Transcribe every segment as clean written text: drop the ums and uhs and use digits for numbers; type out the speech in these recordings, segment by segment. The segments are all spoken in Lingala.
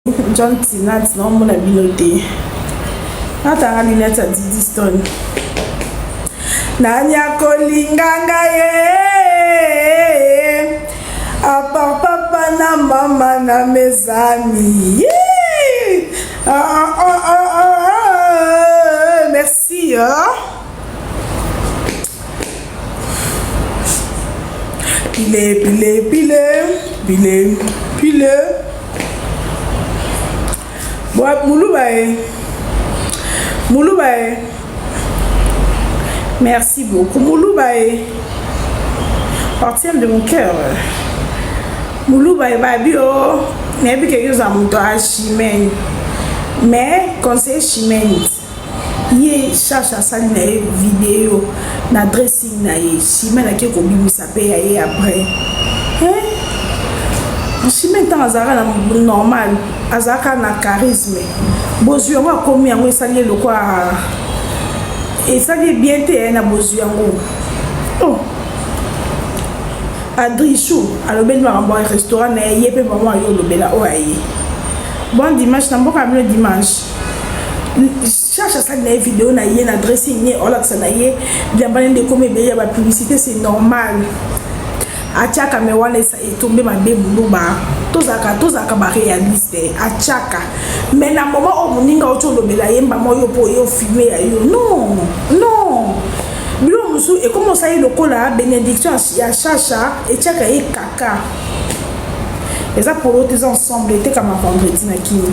John Tinat naomona bino te natanga lunette ya Didi Stone nani akolinga ngai ye apart papa na mama na mezami ah, ah, ah, ah, ah, merci hein? Pile, pile, pile, pile, pile. Muluba e. Muluba e. Merci beaucoup. Muluba e. Partie de mon cœur. Muluba e babi o. Nayebi ke yo za moto a chimène. Mais conseiller chimène. Ye shasha asali na ye video na dressing na ye chimene ake kobimisa mpe ya ye après hein? Chimene ntango azalaka na normal azalaka na charisme bozwi yango akomi yango esali ye lokola esali ye bien te eh, na bozwi yango oh. Adrichou alobeli makambo ya restaurant na ye ye mpe bango aye olobela oyo aye bon dimanche na mboka ya bino dimanche Chacha asali na ye video na ye na dressing ye olakisa na ye bilamba nde ekomi ebele ya bapublicité c'est normal atiaka me wana etombe mabe muluba tozalaka tozalaka baréaliste atiaka mais na moment oyo moninga oti olobela ye mbama oyo mpo oye ofilme ya yo non non biloko mosusu ekomi osali lokola bénédiction ya chacha etiaka ye kaka eza polo te eza ensemble etekama vendredi na kini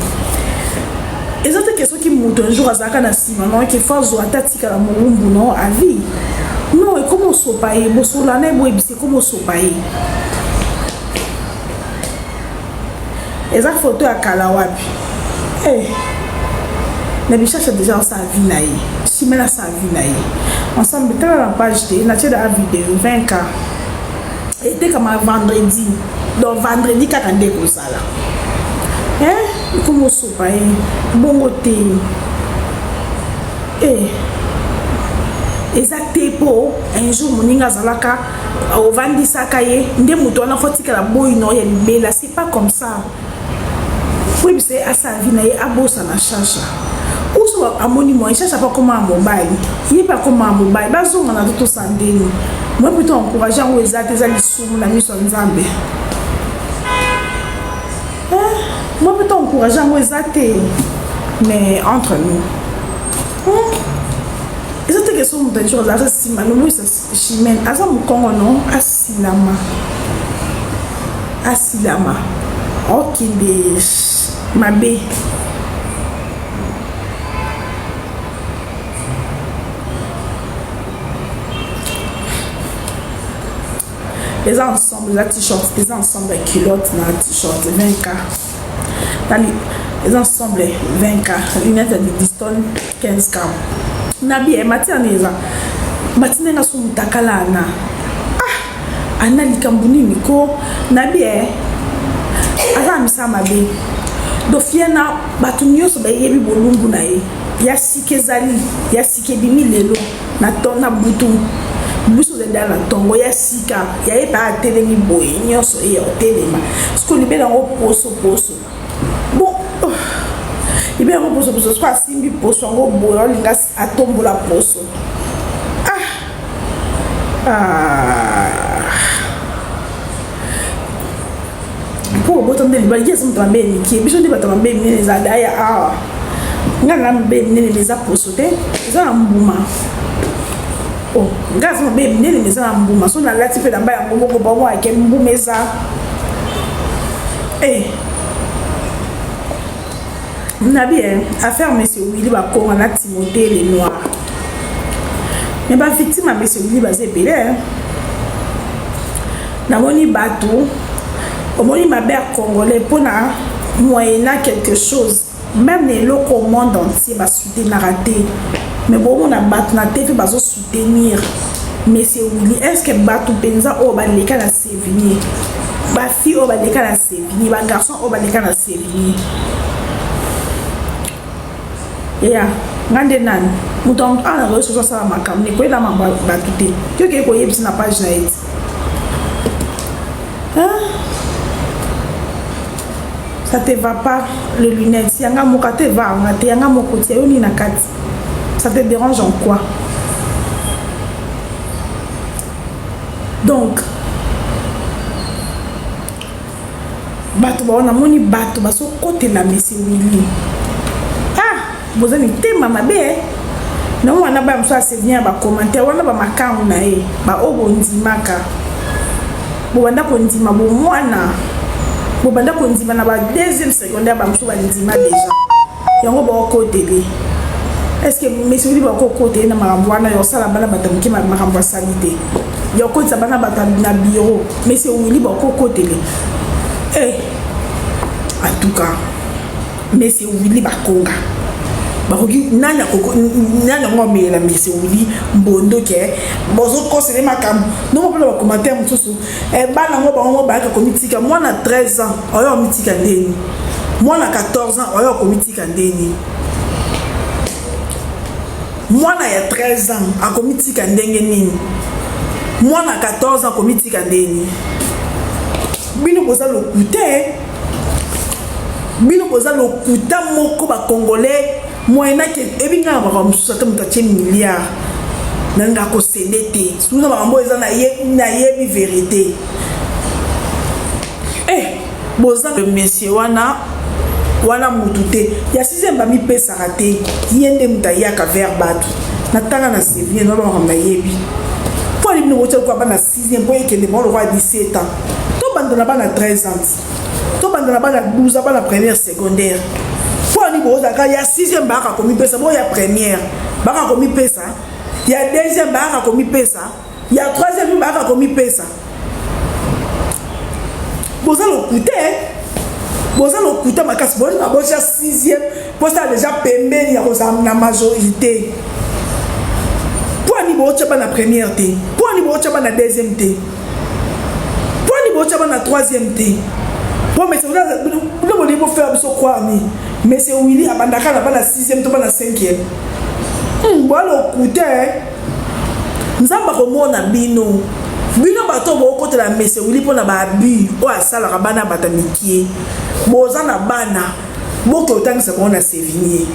eza te ke soki moto un jour azalaka na nsima no ke fo azwa ata atikala mowumbu no a vie non ekoma osopa ye bosola na ye boyebisa ekoma osopa ye eza foto ya kala wapi eh. Na bishasha deja osala vie na ye chimene asala vie na ye ensemble tala na page te natie daa video 20 k etekama vendredi donc vendredi kaka nde ekozala ekomi osopa ye bongo te eh. Eza te mpo un jour moninga azalaka ovandisaka ye nde moto wana fo atikala boyi no ya libela c'est pas comme ça oyebisa ye asala vie na ye abosana shasha uso amoni moyen shasha mpe akoma ya mobali ye mpe akoma ya mobali bazonga na totosala ndeni moi plutôt encourage yango eza te eza lisumu na miso ya nzambe moi plutôt encourage yango eza te mais entre nous eza te ke so moto ajour azalaka nsima noboyisa chimene aza mokongo no asilama asilama okende mabe eza ensemble eza t-shirt eza ensemble ya culotte na t-shirt 20k tali eza ensemble 20k lunette ya didistone 15k na bien mati ana eza mati ndenge aso mutakala ana ah ana likambo nini ko na bien aza na misala mabe dofiana bato nyonso bayebi bolumbu na ye ya sika ezali ya sika ebimi lelo na to na butu biso ozali na ntongo ya sika ya ye mpe atelemi boye nyonso eye otelema siko libela yango poso poso bon oh. libela yango poso poso siko asimbi poso yango boye olinga atombola poso ah ah mpo obota nde libala ye aza moto mabe mike biso nde bato mabe minene eza daya awa nga na mabe minene eza poso te eza na mbuma oh, nga aza mabe minene eza na mbuma so nalati mpe lamba yango moko bango ake mbuma eza eh. Nabi eh, affaire monsieur Willy Bakonga na Timothée le Noir. Mais ba victime ya monsieur Willy baza ebele. Eh. Namoni bato omoni mabe ya congolais mpona moyena quelque chose même na eloko au monde entier basoutenaka te mais bomona bato na te mpe bazosoutenir monsieur Willy est ce que bato mpenza oyo baleka na Sevigny bafille oyo baleka na Sevigny bagarçon oyo baleka na Sevigny ya nga nde nani moto awa na koyeso asala makambo nekoyela mambo bato te yoke koyebisa na page na ye te. Ça te va pas les lunettes. Yanga moko te va nga te yanga moko tia yo ni na kati. Ça te dérange en quoi? Donc bato bao namoni bato bazokotela monsieur Willy. Ah, boza mitema mabe eh? na wana baya mosusu asevien ya bacommentaire wana bamakangu na ye baoyo bondimaka bobanda kondima bomwana bobanda kondima na ba deuxième secondaire bamosusu bandima deja yango baokotele est ce que monsieur Willy bakokotele na makambo wana ya kosala bana bato ya moke makambo asali te ya kokotisa bana bato na bureau monsieur Willy bakokotele eh, en tout cas monsieur Willy Bakonga bakoki nani nani yango ameyela monsieur Willy mbondo ke bozokosele makambo ndongo mpona bacommentaire mosusu eh, bana yango bango bayaka komitika mwana 13 ans oyo amitika ndeni mwana 14 ans oyo akomitika ndeni mwana ya 13 ans akomitika ndenge nini mwana 14 ans akomitika ndeni bino boza lokuta eh? Bino boza lokuta moko ba congolais moyen ke ebi nga makambo mosusu ata moto atie milliard na nga kosede te surtout na makambo eza nayebi verité eh boza monsieur wana wana mutu te ya sixième bamipesaka te ye nde moto ayaka vers bato natanga na sevien na makambo nayebi mpo ali bino botia lokola bana sixième mpo ekende bango lokola 17 ans tobanda na bana 13 ans tobanda na bana 12 ans bana première secondaire mpo ani bozalaka ya sixième bayaka komipesa bo ya première bayaka komipesa ya deuxième bayaka komipesa ya troisième bayaka komipesa boza lokuta eh? boza lokuta makasi bolinga botya sixième mposa deja pembeni ya kozala na majorité mpo ani bootya bana première te mpo ani bootya bana deuxième te mpo ani bootya bana troisième te mpo mese bino bolingi bofela biso croire nini mese willi abandaka na bana sixième to bana cinquième hmm, boa lokuta eh? Nzambe akomona bino. Bino bato bokotela mese wili mpo na baabus oyo asalaka bana bato ya mikie. Boza na bana boke otangisa bango na Sevigné.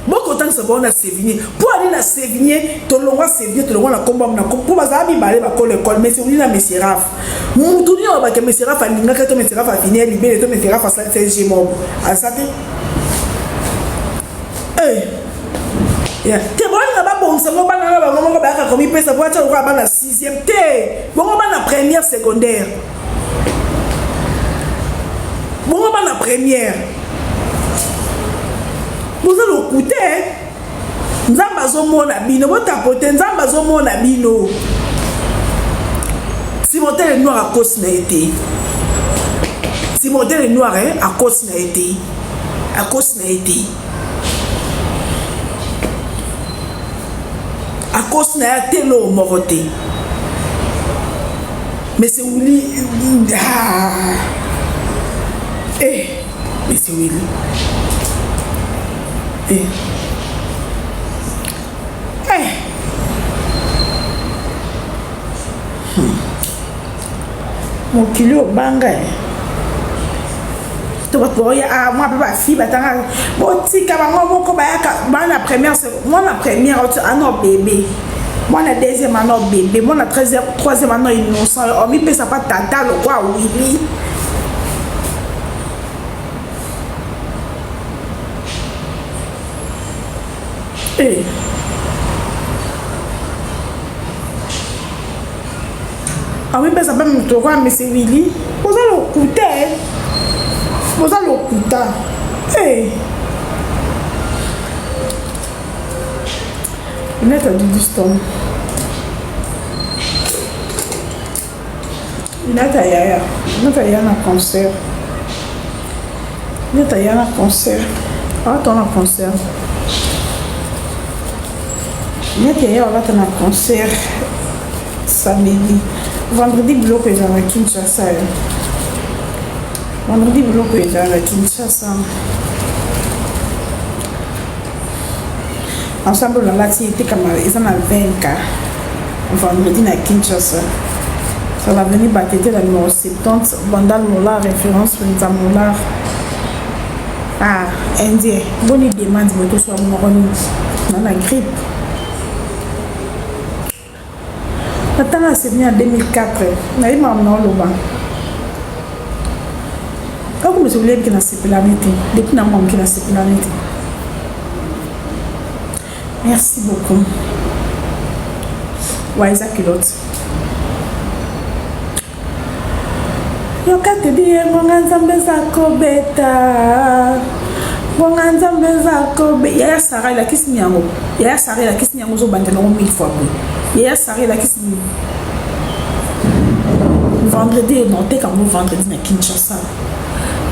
Boke otangisa bango na Sevigné. Mpo ali na Sevigné, tolongwa Sevigné, tolongwa na kombo na mpo bazala mibale bakolo ekole mese wili na mese Raf. Mutu nini alobaka mese Raf alingaka to mese Raf afini libele to mese Raf asalisa ye moko. Asa te. Eh. Yeah. te bolinga babongisa ngo bana na bango moko bayaka komipesa po atya lokola bana 6e te bongo bana première secondaire bongo bana première boza lokuta eh? nzambe azomona bino botapote nzambe azomona bino timote le noir akosi na ye te timote le noir eh, akosi na ye te akosi na ye te akosi na ye ate eloko moko te mais Willy ah. eh mais Willy eh eh hmm. mokili obanga eh. To bato baoya ah, mwa mpe bafi batanga botika bango moko bayaka bana première mwana première ano bebe mwana deuxième ano bebe mwana troisième ano innocent omipesa pa tata lokwa wili eh. Amipesa mpe moto lokola Monsieur Willy. Boza lokuta eh. Boza lokuta. Eh. Lunette ya Didi Stone. Lunette ya yaya. Lunette ya yaya na concert. Lunette ya yaya na concert. Alata na concert. Lunette ya yaya alata na concert. Samedi, vendredi biloko ezala na Kinshasa. Vendredi biloko ezala na Kinshasa. Ensemble nalati etekama eza na 20k vendredi na Kinshasa. Ça va venir Batete la numéro 70, Bandal Mola, référence Penza Mola. Ah, indien. Bonne demande, moto soit moko nini. Na grippe. Natanga seveni ya 2004 nayebi makambo na oloba akomesa oliebi ke nasepelani te depuis na mwa moke nasepelani te merci beaucoup wa eza culotte Yoka te biye ngonga nzambe eza kobeta ngonga nzambe eza kobe yaya sara elakisi nini yango yaya sara elakisi nini yango ozobandela yango mille fois boye yaya sara elakisi nini vendredi naoteka yango vendredi na kinshasa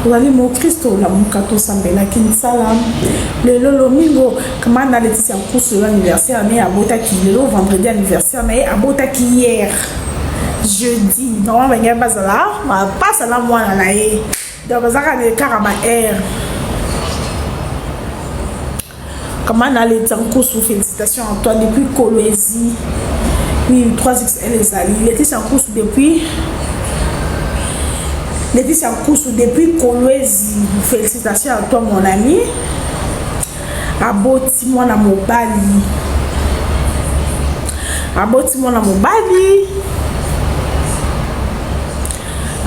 ozali mokristo olamuka tosambelaki nsala lelo lomingo kamanda leticia nkusu lelo anniversaire na ye abotaki lelo vendredi anniversaire na ye abotaki hier jeudi normalement bangaki bazala mapasa na mwana na ye donc bazalaka na kaka ba heure kama na leta nkusu félicitations à toi depuis kolwezi oui 3xl ezali leticia nkusu depuis leticia nkusu depuis kolwezi félicitations à toi mon ami aboti mwana mobali aboti mwana mobali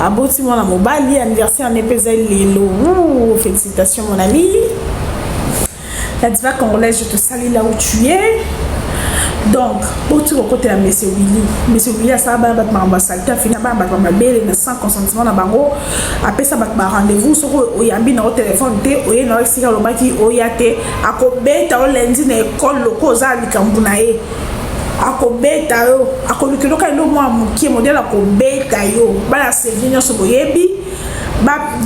aboti mwana mobali anniversaire ne mpe eza lelo félicitations mon ami la diva congolaise je te salue là où tu es donc boti kokotela monsieur willy monsieur willy asala bana bato makambo ya salite afina bana bato mabele na sans consentement na bango apesa bato ba rendez-vous soki oyambi na yo telefone te oye na yo esika alobaki oya te akobeta yo lundi na ekole loko oza likambo na ye akobeta yo akolukeloka elo mwa mokie modele akobeta yo bana sevi nyonso boyebi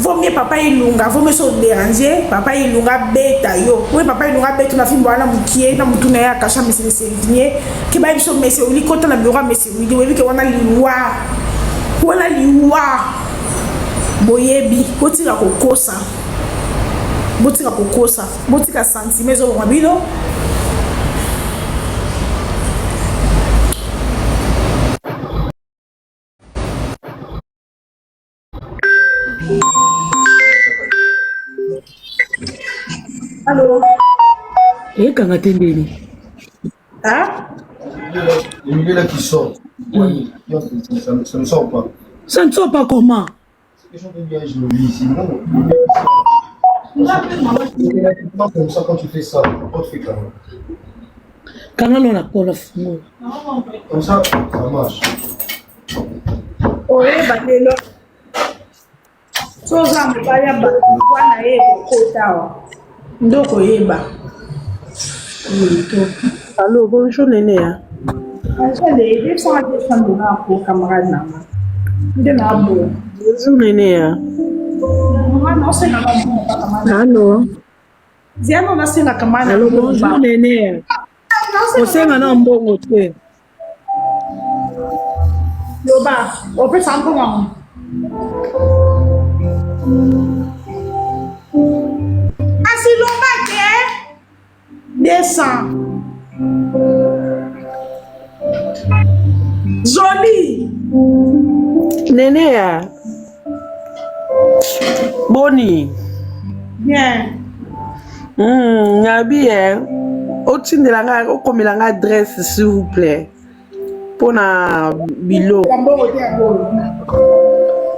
vomie papa ilunga vomie so déranger papa ilunga abeta yo oye papa ilunga abeta na fimbo wana mokie na motu na ye akasha mesele sevignie ke bayebi so mese wili kota na bureau ya mese wili oyebi ke wana liwa wana liwa boyebi botika kokosa botika kokosa botika sentiment ezolongwa bino Allô Ekanga te ndeni. Hein? Le milieu là qui sort. Oui. Ça, ça ne sort pas. Ça ne sort pas comment C'est question de bien, je le vis ici. Non, le milieu qui sort. Comme ça, quand tu fais ça, quand tu fais quand même. Kanga lona kola fungola. Comme ça, ça marche. Oyeba lelo so oza mobali ya bato na ye ekokota awa nde okoyeba. Allô, bonjour Néné. Angèle, yebisaka te chambre na ko camarade na nga. Nde na boya. Bonjour Néné. Mama na osenga na mbongo kaka mana. Allô. Diana nasengaka mana Allô, bonjour Néné. Osenga na mbongo te. Loba, opesa mbongo yango. Kasi loba ke 200. Jolie. Nene ya. Boni. Bien. Ngabi eh. Otindela nga okomela nga adresse s'il vous plaît. Pona biloko. Mbongo te yango.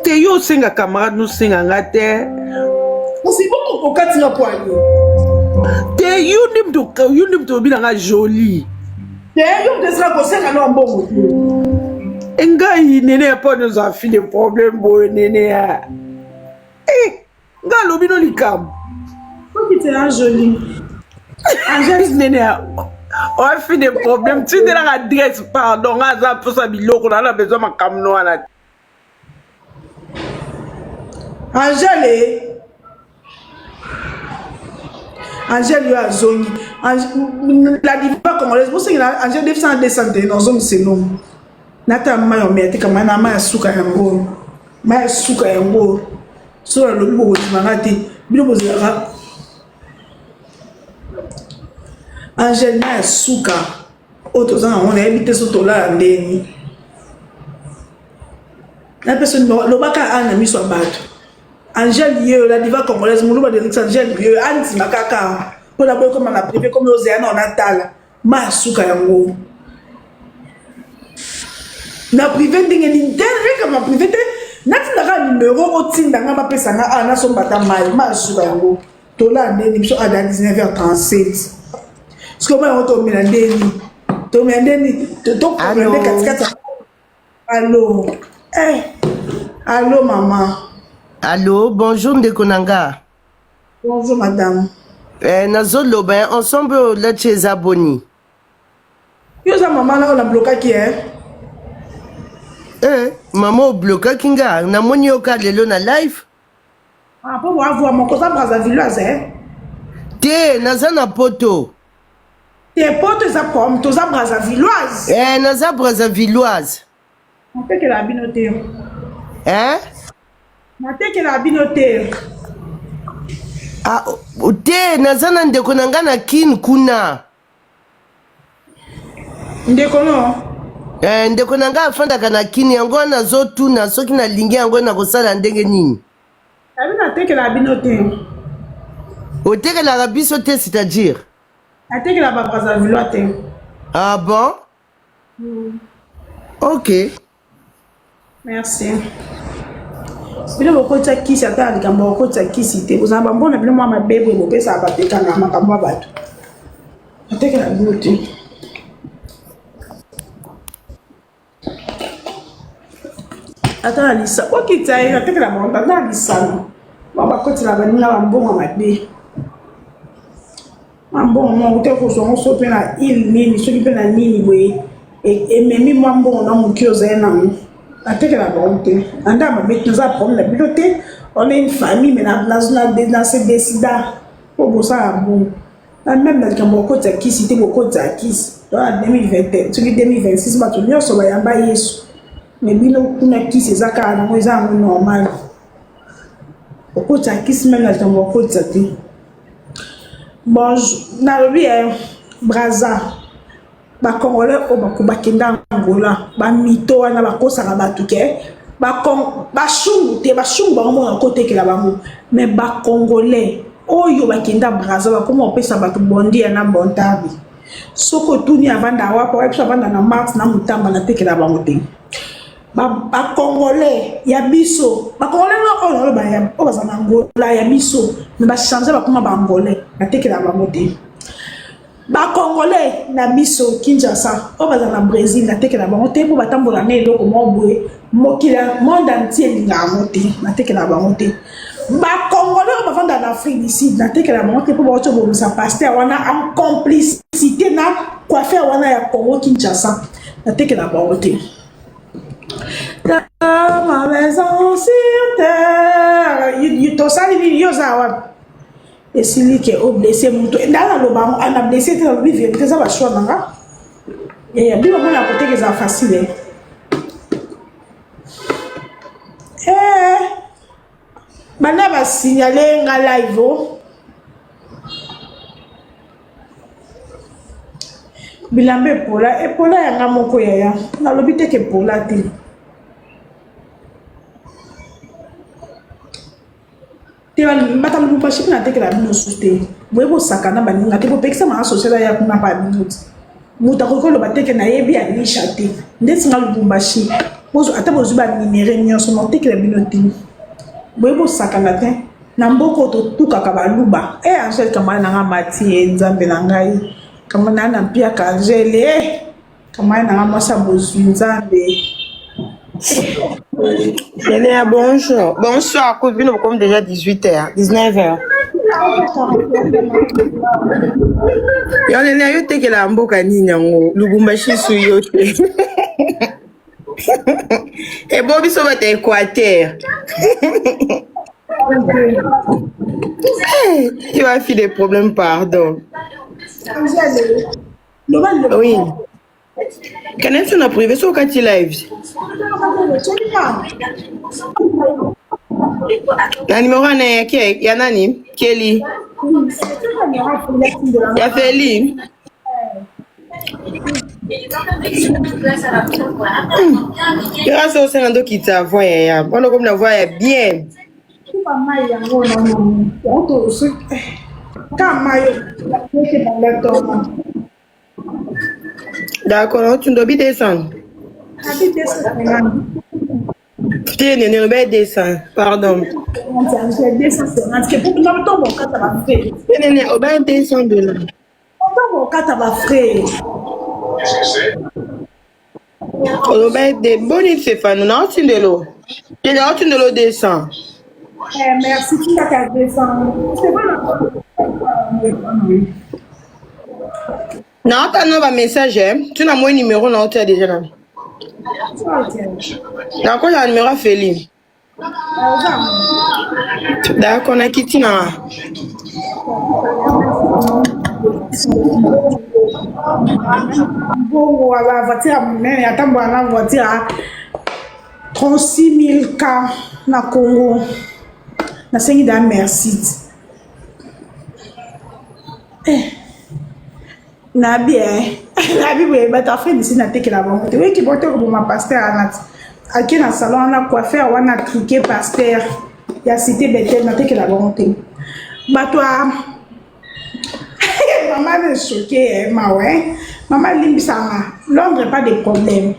Te yo osenga camarade nosenga nga te. Kasi bongo okati nga po ayo. Te yo nde moto yo nde moto olobi na nga jolie. Te yo moto esika kosenga na mbongo te. Ngai nene ya mpo nyonso afile problème boye nene ya. Eh, ngai alobi no likambo. Soki te na jolie. Angèle nene ya oafi de problème tindelaka adresse pardon ngai aza mposa biloko na na besoin makambo no wana Angèle Angèle yo azongi la diva congolaise bosengela Angèle 200 200 te nazongisa elongo nata mai omea te kama na mai ya suka yango mai ya suka yango soki nalobi bokondima nga te bino bozelaka Angèle mai ya suka oyo toza nango nayebi te so tolala ndeni. Napesa numéro, lobaka a na miso ya bato. Angèle yeyo la diva congolaise muluba de luxe Angèle yeyo andima kaka mpo na boyi koma na privé komi ozela na onatala ma ya suka yango na privé ndenge nini te ekama privé te natindaka numero otinda nga bapesa nga awa nasomba ata mai ma ya suka yango tola ndeni biso ada 19h37 sikoyo mai yango tomela ndeni tomela ndeni tokomela nde katikati. Allo eh allo maman. Allo bonjour ndeko na nga. Bonjour madame. Eh, nazoloba eh, ensemble olati eza boni? Yo oza mama na oyo na blokaki eh? Eh, mama oblokaki nga namoni yo ka lelo na live. Ah, po boavua moko oza Brazzavilloise eh? Te, naza na poto. Te poto eza comme toza Brazzavilloise. Eh, naza Brazzavilloise. Natekela bino te. Eh? Natekela bino te. Ah, te, naza na ndeko na nga na Kin kuna. Ndeko no? Eh, ndeko na nga afandaka na Kin, yango wana nazotuna soki nalingi yango nakosala ndenge nini? Abi natekela bino te. Otekelaka biso te c'est-à-dire? Natekela ba Brazzavillois te. Ah bon? Ok. Merci. Bino bokotisa kisi ata na likambo ya kokotisa kisi te. Bozala bambona bino mwa mabe boye bopesaka bato ekanga makambo ya bato. Natekela bino te. Ata na lisa okita ye natekela bango ata na lisano ba bakotela baninga bambongo mabe mwa mbongo moko te kozwa ngo so mpe na ile nini soki mpe na nini boye ememi mwa mbongo na moke ozali nango natekela bango te anda mabe toza problème na bino te. On est une famille, mais na se décida mpo bosala bongo na meme na likambo okotisa kisi te, bokotisa kisi to na 2021 soki 2026 bato nyonso bayamba Yesu, me bino kuna kisi eza kaka nango, eza yango normal okotisa kisi meme na likambo okotisa te. Bon, nalobi ya Braza, bacongolais oyo bakenda Angola, bamito wana bakosaka bato ke bashungu te, bashungu bango mona kotekela bango, me bacongolais oyo bakenda Braza bakoma kopesa bato bondia na bontabi. Soki otuni avanda wapi, oyebi biso avanda na Mars na Mutamba, natekela bango te. Bacongolais ya biso, bacongolais no oyo naloba oyo baza na Angola ya biso, me bachange bakoma baangolais, natekela bango te. Bacongolais na biso Kinshasa oyo baza na Brésil, natekela bango te mpo batambola na eloko moko boye, mokili monde entier elingaka yango te, natekela bango te. Bacongolais oyo bavanda na Afrique du Sud, natekela bango te mpo bauti obomisa pasteur wana en complicité na coiffeur wana ya Congo Kinshasa, natekela bango te. Dans ma maison sur terre, tosali nini? Yo oza wapi? Esili ke oblesse moto nda naloba yango ana blesse te, nalobi vérité, eza bachoix na nga. Yaya bino mona koteka eza facile. Eh, banda basignale nga live o bilamba epola epola yanga moko. Yaya, nalobi te ke epola te te. Bato Lubumbashi mpe natekela bino susu te. Boye bosaka na baninga te, bopekisa mama social aya kuna pa bino te. Moto akoki koloba te ke nayebi Alisha te ndeti nga Lubumbashi. Ata bozwi banimere nyonso, naotekela bino te. Boye bosakana te na mboka oyo totukaka baluba. E Angele kamana nanga mati ye nzambe na ngai kamana na mpiaka Angele e kamana nanga mwasi ya bozwi nzambe. Nénéa, bonjour. Bonsoir, cousine, comme déjà 18h, 19h. Yo Nénéa, yo tekela mboka nini yango? Lubumbashi su yo te. Ebo biso bato ya Équateur. Eh, tu as fait des problèmes, pardon. Angele loba liloba. Oui. Kana na privé so okati live. Na numéro wana ya ke ya nani? Kelly. Ya Feli. Grâce osenga ndokita voix yaya wana okomi na voix ya bien. Kuba mai yango ka mai banda tongo. D'accord, otunda obi 200. Abi 250. Te nene obe 200, pardon. 250 ke pour na tongo kata ba frais. Te nene obe 200 dollars. Ntango okata ba frais. Oloba ete boni Stefano na otindelo. Te na otindelo 200. Eh, merci tindaka 200. Stefano. Na otana ba message eh. Tu na moi numéro na otia déjà na. Na ko la numéro ya Feli. D'accord, nakiti na mbongo ya voiture ya monene atambola na voiture ya 36 000 k na Congo nasengi da merci eh. Nabi eh. Nabi boye bato Afrique du Sud natekela bango te. Oyeki bote koboma pasteur wana ti. Ake na salon wana coiffeur wana truqué pasteur ya cité Bethel natekela bango te. Bato ya mama ne choqué eh, mawa eh. Mama limbisanga. Londres pas de problème.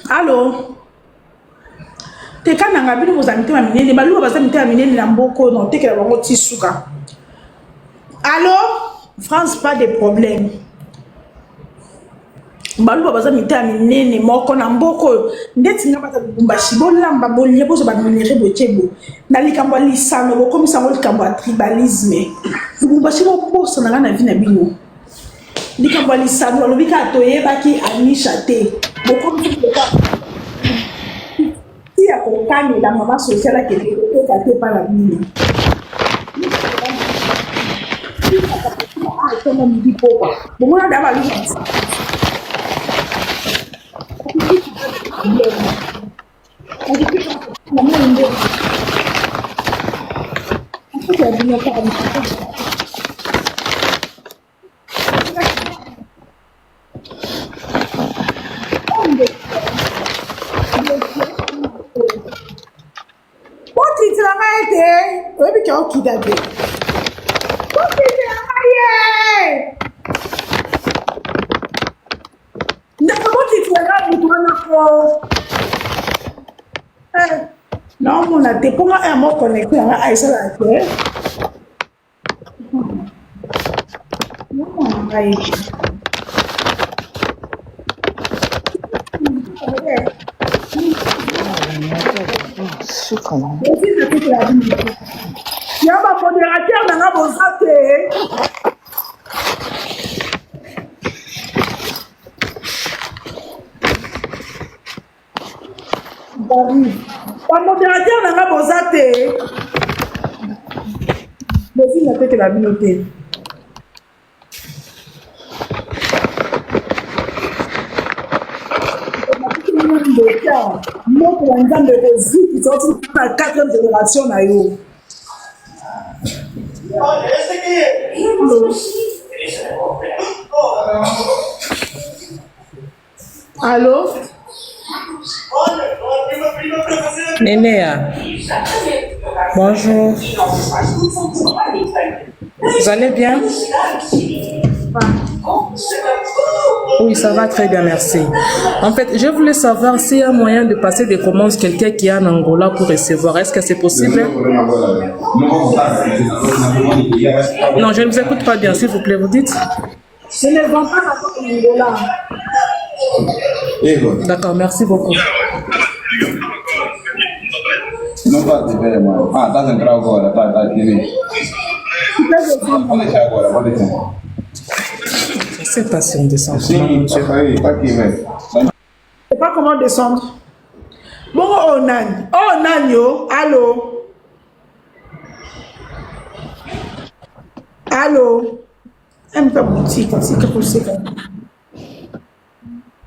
Allô? Teka nanga bino boza mitema minene baluba baza mitema minene na mboka oyo naotekela bango ti suka allo france pas de problème baluba baza mitema minene moko na mboka oyo ndeti nga baza lubumbashi bolamba bolie bozwa baminere botie bo na likambo ya lisano bokomisa yango likambo ya tribalisme lubumbashi bobosana nga na vi na bino Likambo ya lisano alobi kaka toyebaki Anisha te bokomisi lokola ti ya kokanela mama social akende koteka te epa na bino ntongo midi pokwa bomona da baluka Bokitela ngai ete oyebi ke okita te. Bokitela ngai ye. Ndeko bokitela ngai moto wana ko. Eh, naomona te mpo nga mo connecte yanga aisala te. Naomona ngai. Ya ba modérateur na nga boza te. Ba modérateur na nga boza te. Bozinga tekela bino te. Moto ya Nzambe ekozikisa oti na quatrième génération na yo. Allo? Nénéa, bonjour. Vous allez bien? Oui, ça va très bien, merci. En fait, je voulais savoir s'il y a moyen de passer des commandes quelqu'un qui est en Angola pour recevoir. Est-ce que c'est possible? Non, je ne vous écoute pas bien, s'il vous plaît, vous dites. Je ne vends pas la Angola. D'accord, merci beaucoup. Não pode ver, mano. Ah, tá central agora, tá, tá aqui. Pode deixar agora, pode deixar. Je sais pas si on descend. Sim, tá aí, tá aqui, velho. Je sais pas comment descendre. Bongo oh nani? Oh nani oh, allo. Allo. MK boutique tika koseka.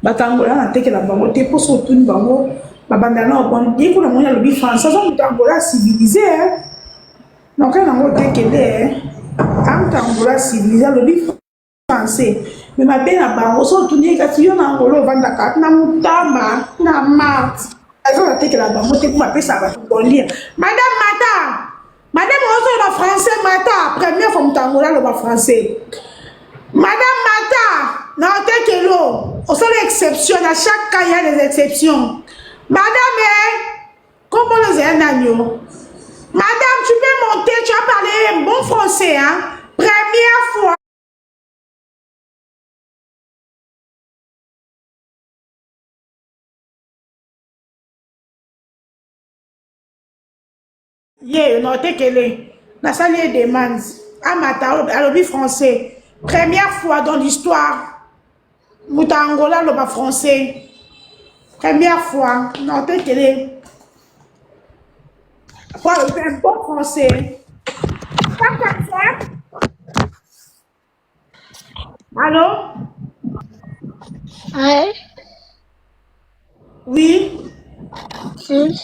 Bato Angola natekela bango te mpo soki otuni bango babanda na obon ye kuna moni alobi français aza moto Angola civilisé hein. Nakoki nango otekele hein. Amuta Angola civilisé alobi. français mais mabe na bango so otuni ye kasi yo na Angola ovandaka na Mutamba na Marte aza natekela bango te mpo bapesaka bato kolia madame mata madame ozoloba français mata première fois moto Angola aloba français madame mata na otekelo osala exception na chaque cas ya des exceptions madame eh, Kombo na ezali nani yo? Madame, tu peux monter, tu as parlé bon français, hein? Première fois. Ye yo na otekele. Nasali ye demande. Amata alobi français. Première fois dans l'histoire. Moto ya Angola aloba français. Première fois. Na otekele. Po alobi un bon français. Kaka ça. Allô? Ouais. Oui. Si.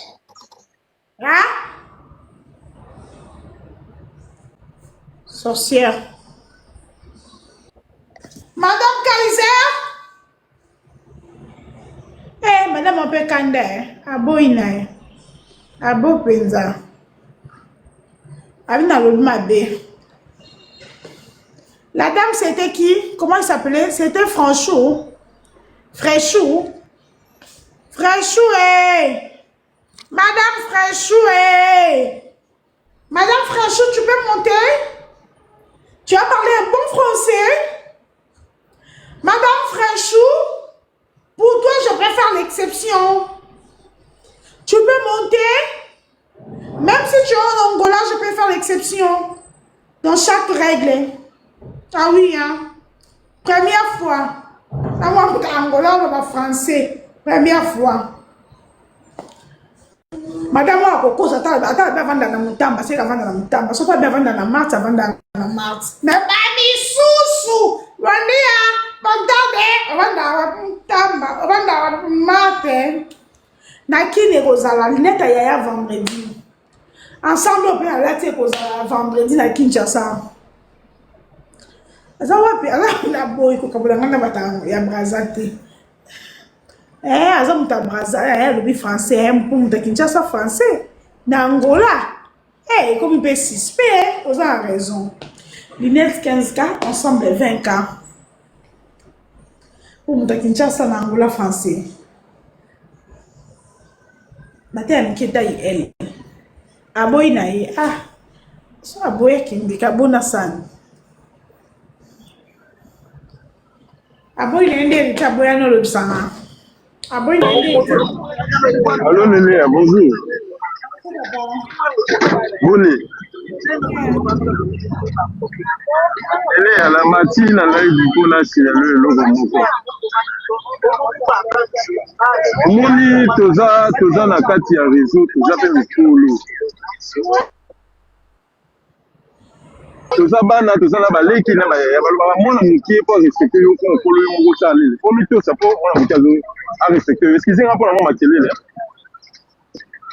Hein? Sorcière. Madame Kaiser? Eh, madame mpe kanda eh. Aboyi na ye. Abo mpenza. Abi nalobi mabe. La dame, c'était qui? Comment il s'appelait? C'était Franchou. Fréchou. Fréchou, eh! Madame Fréchou, eh! Madame Fréchou, tu peux monter? Tu as parlé un bon français? Madame Fréchou, pour toi, je préfère l'exception. Tu peux monter? Même si tu es en Angola, je peux faire l'exception. Dans chaque règle. Ah oui, hein. Première fois. Na mwa Angola, on va français. Première fois. Madame oyo akokosa ata ata abe avanda na mutamba seka avanda na mutamba soki abe avanda na marte avanda na marte me bamisusu bandia bantabe ovanda mutamba ovanda marte na kini ekozala linete ya yaya vendredi ensemble mpe alati ekozala vendredi na kinshasa aza wapi aza na boyi kokabola ngai na bato ya braza te Eh, aza moto ya braza eh, alobi français eh, mpo moto ya kinshasa français na angola eh, ekomi mpe suspect eh, oza na raison lunette 15k ensemble 20k mpo moto ya kinshasa na angola français bate ya mike tai l aboyi na ye ah so aboyi akendeka bona sani Aboyi na ye nde Heritier aboya nolobisa nga. Aboyi na ye nde Heritier. Allô Néné, bonjour. Boni. Néné, na mati na live mpo na signale eloko moko. Omoni toza toza na kati ya réseau, toza mpe mikolo. Toza bana toza na baleki na bayaya balobaka mwana mokie mpo arespecte yo mpo mokolo yo moko osala nini mpo mitosa mpo mwana mokie azo arespecte yo excuse nga mpo na mwa makelele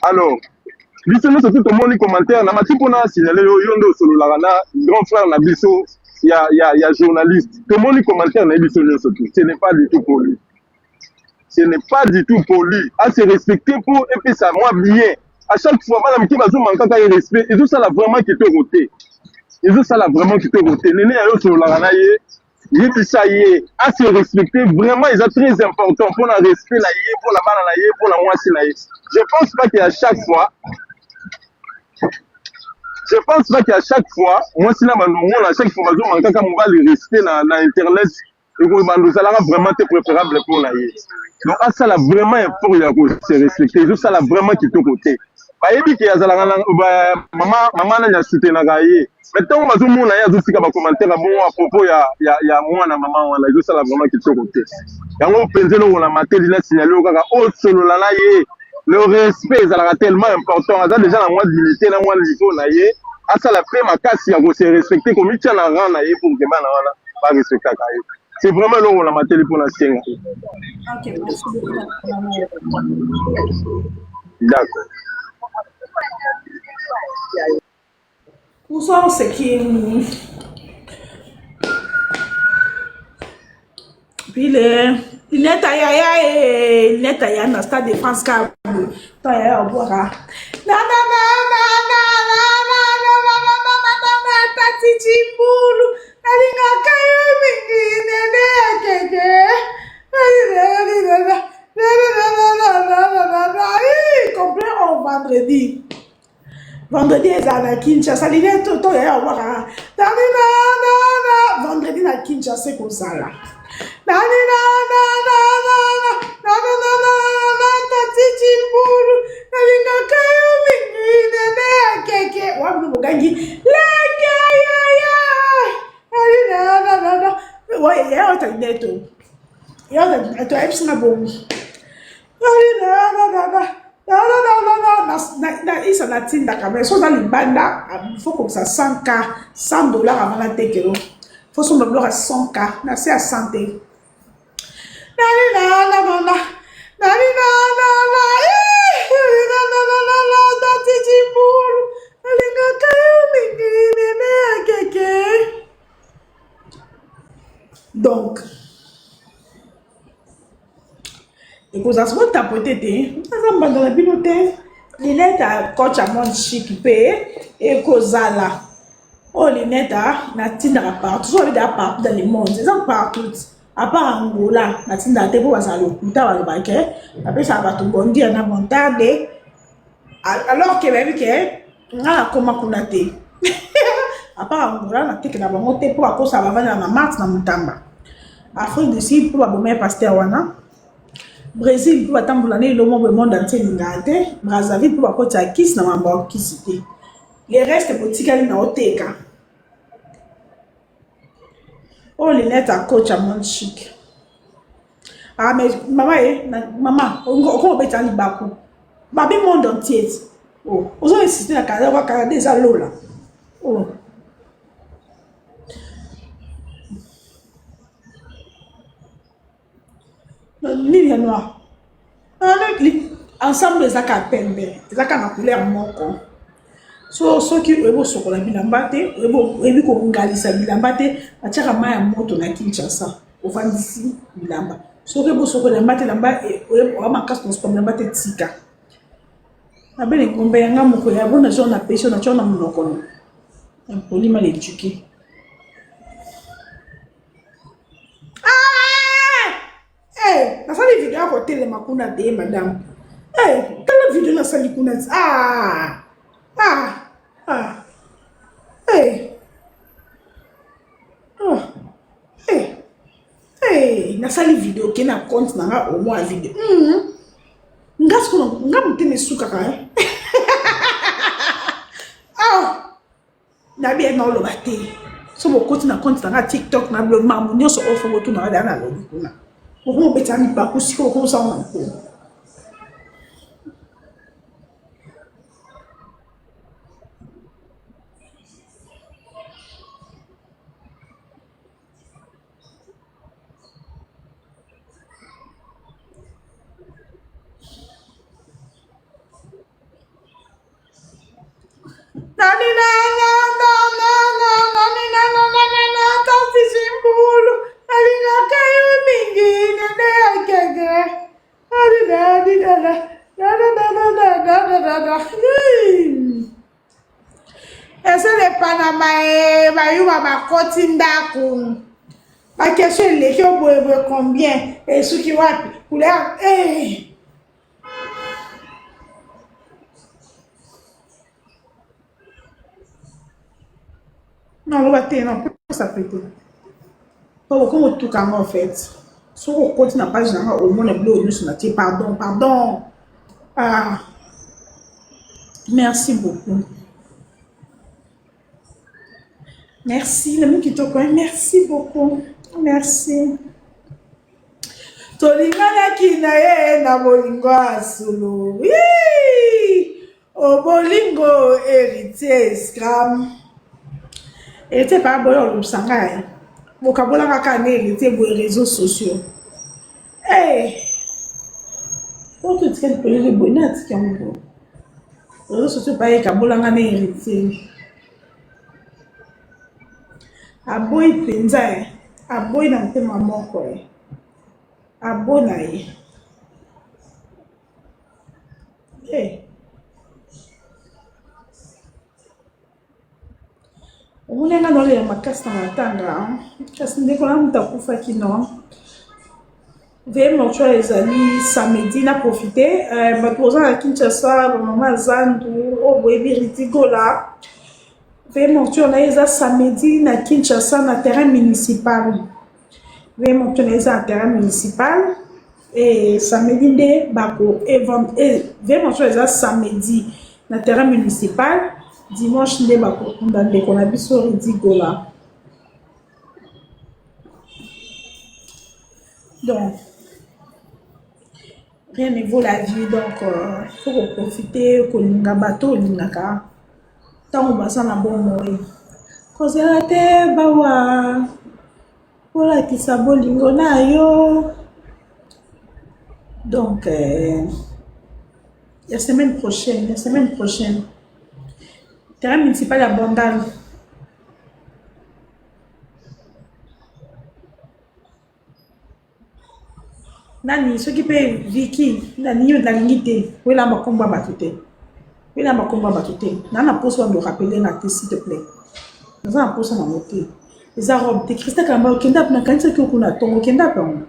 alors biso nyonso tu tomoni commentaire na mati mpo na signale yo yo nde osololaka na grand frère na biso ya, ya, ya journaliste tomoni commentaire na ye biso nyonso tu ce n'est pas du tout poli ce n'est pas du tout poli a se respecter mpo epesa mwa bien à chaque fois bana mike bazomankaka ye respect ezosala vraiment kitoko te ezosala vraiment kitoko te nene ya yo osololaka na ye yebisa ye a se respecter vraiment eza très important mpona respect na ye mpona bana na ye mpona mwasi na ye je pense pas que à chaque fois je pense pas que à chaque fois mwasi na bando omona à chaque fois bazomankaka mobali respect na, na internet ekobanda ozalaka vraiment te préférable mpo na ye donc asala vraiment effort ya ko se respecter ezosala vraiment kitoko te bayebi ke azalaka na mama mama nani asutenaka ye mais ntango bazomona ye azotika bacommentaire ya bongo à propos ya, ya, ya mwana mama wana ezosala vraiment kitoko te yango mpenza eloko na mateli na signale oyo kaka osolola na ye le respect ezalaka tellement important aza déjà na mwa dignité na mwa niveau na ye asala mpe makasi ya kose respecter komitia na rang na ye pour ke bana wana ba respectaka ye c'est vraiment eloko na mateli mpo na senga Ok, merci beaucoup. d'accord Bonsoir, c'est qui? Pile linette ya ya eh, linette ya na Stade de France ka boye. To ya ya obwaka. Na na na na na na na na na na na na na na tati chimbulu. Nalingaka yo mingi nene ya keke. Na na na na na na na na na. Complet au vendredi. Vendredi ezala na Kinshasa linete to yaya obwaka nani na na na vendredi na Kinshasa ekozala nani na na na na na na na na na na tati chimbulu nalingaka yo mingi nene ya keke wabino bogangi leke yaya nani na na na na yaya ota linete yaya ota ayebisi nga bongo nani na na na na na isa natindaka mais so oza libanda fo kokisa 100 k 100 dollar avant natekelo fo somba biloko ya 100 k na se ya 100 te tatijimbulu alingaka yo mingi nene ya keke donc ekozala soko tapote te aza mbanda na bino te linete ya coach ya monde chic mpe ekozala oyo linete natindaka partout soki abetaka partout dans le monde eza partout à part angola natindaka te mpo bazala lokuta balobake bapesaka bato bondia na bontade alors ke bayebi ke nga nakoma kuna te à part angola natekela bango te mpo bakosaka bavandela na marte na mutamba afrique du sud mpo baboma ye paster wana brésil mpo batambola na elongo boye monde entier elingaka te brazzaville mpo bakotisa kisi na mambo ya kisi te le reste botikali na oteka oyo linete ya coach ya monde chic ah mais mama ye na, mama okoma obeta libaku babi monde entier ti oh, ozo insiste na canada kwa canada eza lola oh. Nini ya noir ensemble eza kaka pembe eza kaka na couleur moko so soki oyebi osokola bilamba te oyebi kongalisa bilamba te batiaka mai ya moto na kinshasa ofandisi bilamba soki oyebi osokola bilamba te elamba oya makasi na osokola bilamba te tika nabele ngombe ya nga moko ya bona jo na pesi na tyo na monoko no impoli mal éduqué Ah! Eh, nasali video ya kotelema kuna te madame. Eh, tala video nasali kuna. Ah! Ah! Ah! Eh! Ah! Eh! Eh, nasali video ke na compte na nga au moins video. Mm -hmm. Nga sikoyo nga motema esukaka eh. ah! Nabi na oloba te. So bokoti na compte na nga TikTok na blog mambo nyonso oyo fo botuna nga na lobi kuna. Okomo beta libaku sikoyo okomo sala na nkolo. Nalingaka yo mingi nene ya keke Ese le Panama e bayuma bakoti ndako bakestion eleki yo boyeboye combien esuki wapi couleur eh. Naloba te napesa pe te po okoma otuka nga en fait soki okoti na page na nga omona biloko nyonso natie pardon pardon ah merci beaucoup merci na kitoko merci beaucoup merci tolinganaki na ye na bolingo ya solo obolingo héritier scram héritier pa boyo olobisa ngai bokabolaka kaka na héritier boye réseaux sociaux hey. oyo totikali polele boye na atiki yango boye réseaux sociaux pa ekabolanga na héritier aboyi mpenza e aboyi na motema moko e. Abo na ye. Hey. Omoni nga naolela makasi na matanga kasi ndeko na moto akufaki non veye mortuaire ezali samedi na profite euh, bato boza na kinshasa bamama ya zandu oyo boyebi ridigola veye mortuaire na ye eza samedi na kinshasa na terrain municipal veye mortuaire na ye eza na terrain municipal e samedi nde bako veye mortuaire eza samedi na terrain municipal dimanche nde bakokunda ndeko na biso ridigola Donc, rien ne vaut la vie. Donc, euh, faut profiter, kolinga bato olingaka ntango baza na bomoi. Kozela te bawa olakisa bolingo na yo. Donc, euh, la semaine prochaine, la semaine prochaine, terrain municipal ya Bandal. Nani soki mpe Vicky nalingi nalingi te oyelamba nkombo ya bato te oyelamba nkombo ya bato te naa na mposa bando rapele nga te s'il te plaît naza na mposa nango te eza robe te Christa Kalamba okenda api nakanisaki okuna ntongo okenda api yango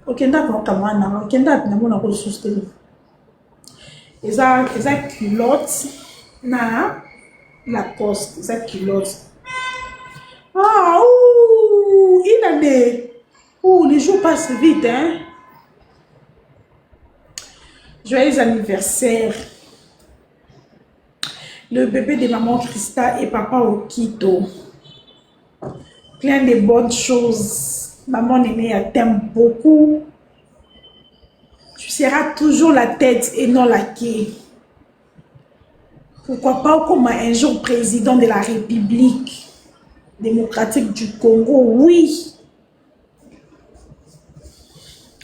okenda api yango camarade nanga okenda api namonako lisusu te eza eza culotte na Lacoste eza culotte ah ouh, une année ouh, les jours passent vite hein joyeux anniversaire le bébé de maman Christa et papa Okito plein de bonnes choses maman Néné t'aime beaucoup Tu seras toujours la tête et non la queue. Pourquoi pas comme un jour président de la République démocratique du Congo Oui.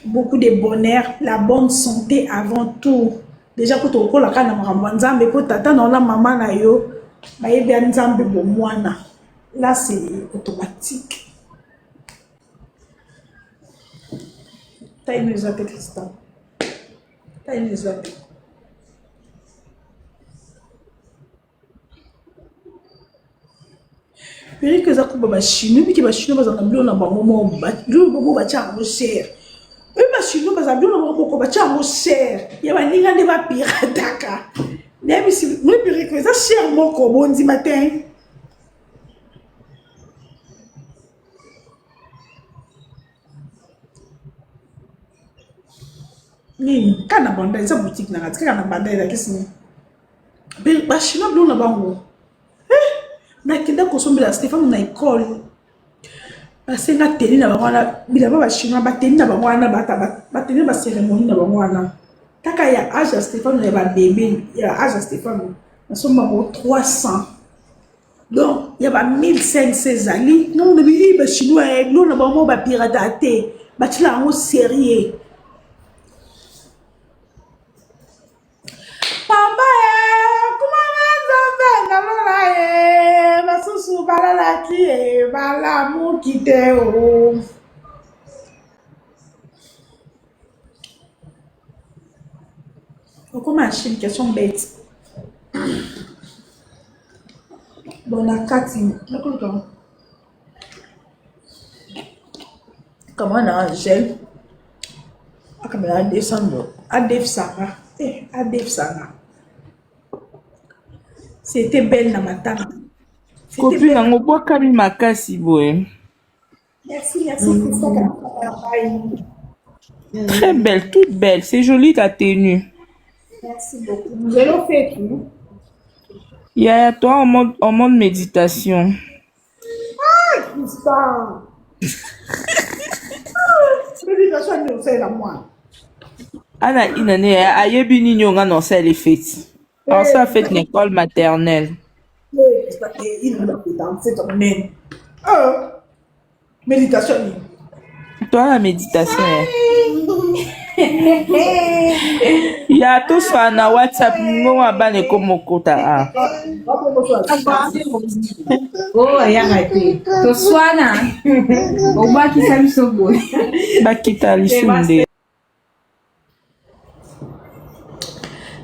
Beaucoup de bonheur, la bonne santé avant tout. Déjà quand on okolaka na makambo ya nzambe mpo tata na ona mama na yo bayebi ya nzambe bomwana là c'est automatique Taille eza te Christian. Taille eza te. Perruque eza koba ba chinois biki ba chinois bazala na biloko na bango moko biloko bango batya yango cher oyo ba chinois bazala biloko na bango moko batya yango cher ya baninga nde bapirataka nayebisi moi perruque eza cher moko bondima te nini kaka na banda eza boutique nanga kaka na banda elakisi nini bachinois biloko na bango eh, nakenda kosombela Stéphane na ekole basenga teni na bango wana bilamba bachinois bateni na bango wana bateni na bacérémonie na bango wana kaka ya age ya Stéphane ya babebe ya age ya Stéphane nasomba bango 300 donc ya ba 1500 ezali nga mona bi ba chinois eh, biloko na bango ba pirata te batila yango sérieux papa eh, kuma na nzambe na lola eh, basusu balalaki eh, balamuki te o oh. Okoma Chine, question bête. Bon, na kati, nakoluka kama na gel akamela adefisanga adefisanga eh, adefisanga c'était belle na matanga Copine yango bwakami makasi boye. Merci, merci, Christa Bye. Très belle, toute belle. C'est joli ta tenue. Merci beaucoup. Nous allons faire tout. Yaya, toi en mode méditation. Ah, Christa. Méditation, nous c'est la moi. Ana inane ayebi nini nga na osala fête. Osala fête na école maternelle. Méditation nini? Toi na méditation ya. Ya toswana na WhatsApp ngongo ya bana ekoma okota ah. Oh, ayaka te. Toswana. Obwakisa biso boye. Bakita lisumu nde.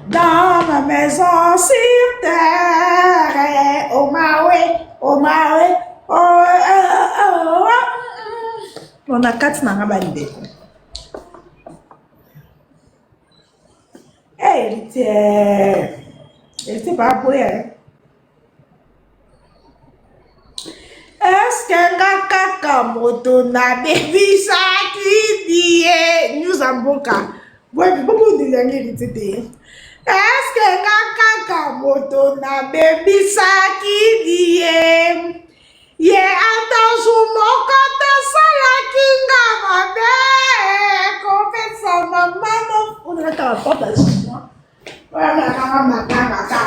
Dans ma maison sur terre, oh mawe, oh mawe, oh, oh, oh, oh. On a kati na nga bandeko. Eh, héritier. Héritier pa boya. Eske nga kaka moto nabebisaki die news ya mboka boyebi bobundeli yango héritier te eske nga kaka moto nabebisaki die ye ata jour moko tasalaki nga mabe kopesa mama no onakaka porte ya chinois oyo amelakanga matanga kaka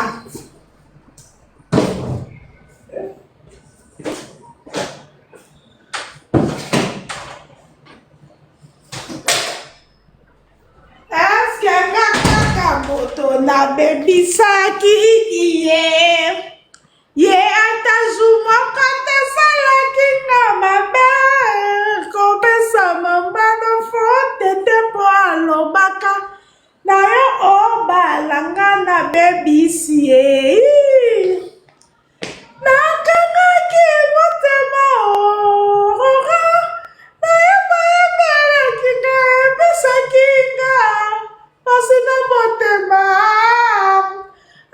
Eske nga kaka moto nabebisaki ye ye ata jour moko tesalaki nga mabe kopesa mambano fote te mpo alobaka na yo obala nga nabebisi ye Nakangaki motema orora nayeba ebelaki nga epesaki nga pasi na motema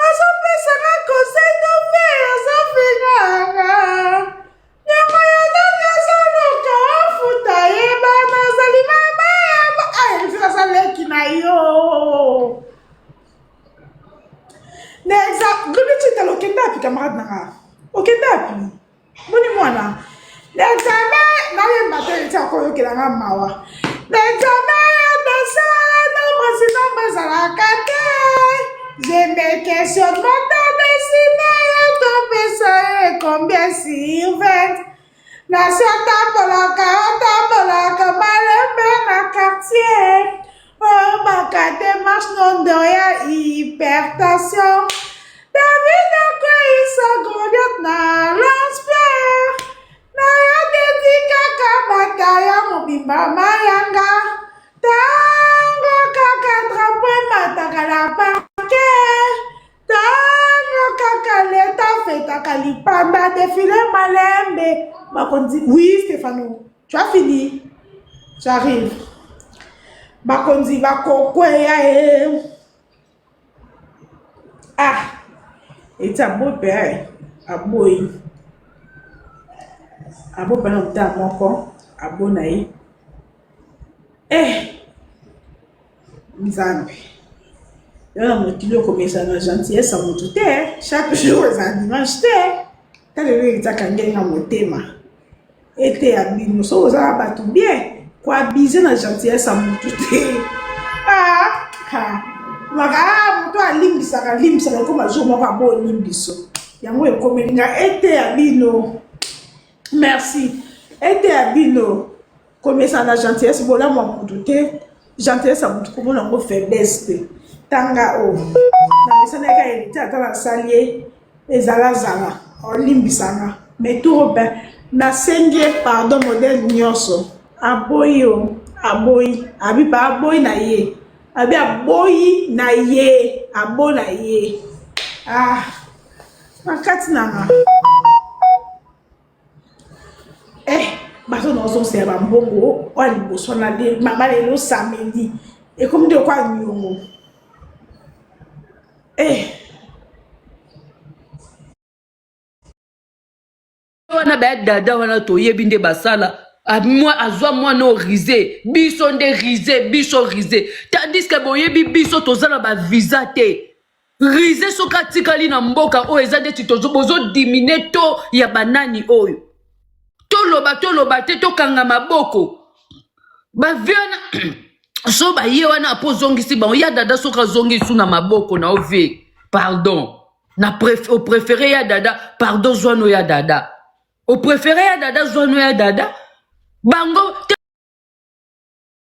azopesanga conseil nove azofinganga nyama ya nani azoluka afuta ye bana azali mama aza leki na yo na exa glodi tshitala okenda api camarade na nga okenda api boni mwana na examen nayemba te eti akoyokela nga mawa na examen ya danse nombre si nombre ezalaka te je me questionne moto desine ye topesa ye combien sur 20 Nasi atambolaka atambolaka malembe na quartier oyobaka demarche nondo ya hypertension David akweyisa Goliath na lance-pierre na yo dedi kaka bataya mobimba mayanga tango kaka drapo emataka na parquet Tango kaka leta fetaka lipanda defile malembe bakonzi oui Stefano tu as fini j'arrive bakonzi bakokweya ye ah eti aboyi mpe eh, aboyi aboyi mpe na motema moko aboyi na ye eh Nzambe yo na mokili okomesana na gentillesse ya motu te chaque jour ezala dimanche te ta lelo ekitaka ndenge na motema eteya bino soki oza na bato bien koabize na gentillesse ya motu te ah, ah. maka ah, moto alimbisaka alimbisaka ekoma jour moko abolimbiso yango ekomeli nga eteya bino merci eteya bino Komesana na gentillesse bolamu ya mutu te gentillesse ya mutu komona yango faiblesse te tanga o oh. namesanaki heritier ata nasali ye ezalazala olimbisanga mais tour mpe nasengi ye pardon modele nyonso aboyi o aboyi abi pa aboyi na ye abi aboyi na ye abo na ye ah na kati na nga eh bato na ozongisa bambongo oyo liboso na mama lelo samedi ekomi nde okwa niongo eh wana baya dada wana toyebi nde basala azwa mwana oyo rise biso nde rise biso rise tandis ke boyebi biso toza na bavisa te Rize soki atikali na mboka oyo eza ndeti tozo bozo dimine to ya banani oyo toloba toloba te tokanga maboko bavie wana so baye wana apo ozongisi bango ya dada soki azongi su na maboko na yo vie pardon na pref, oprefere ya dada pardon zwano ya dada oprefere ya dada zwano ya dada bango te.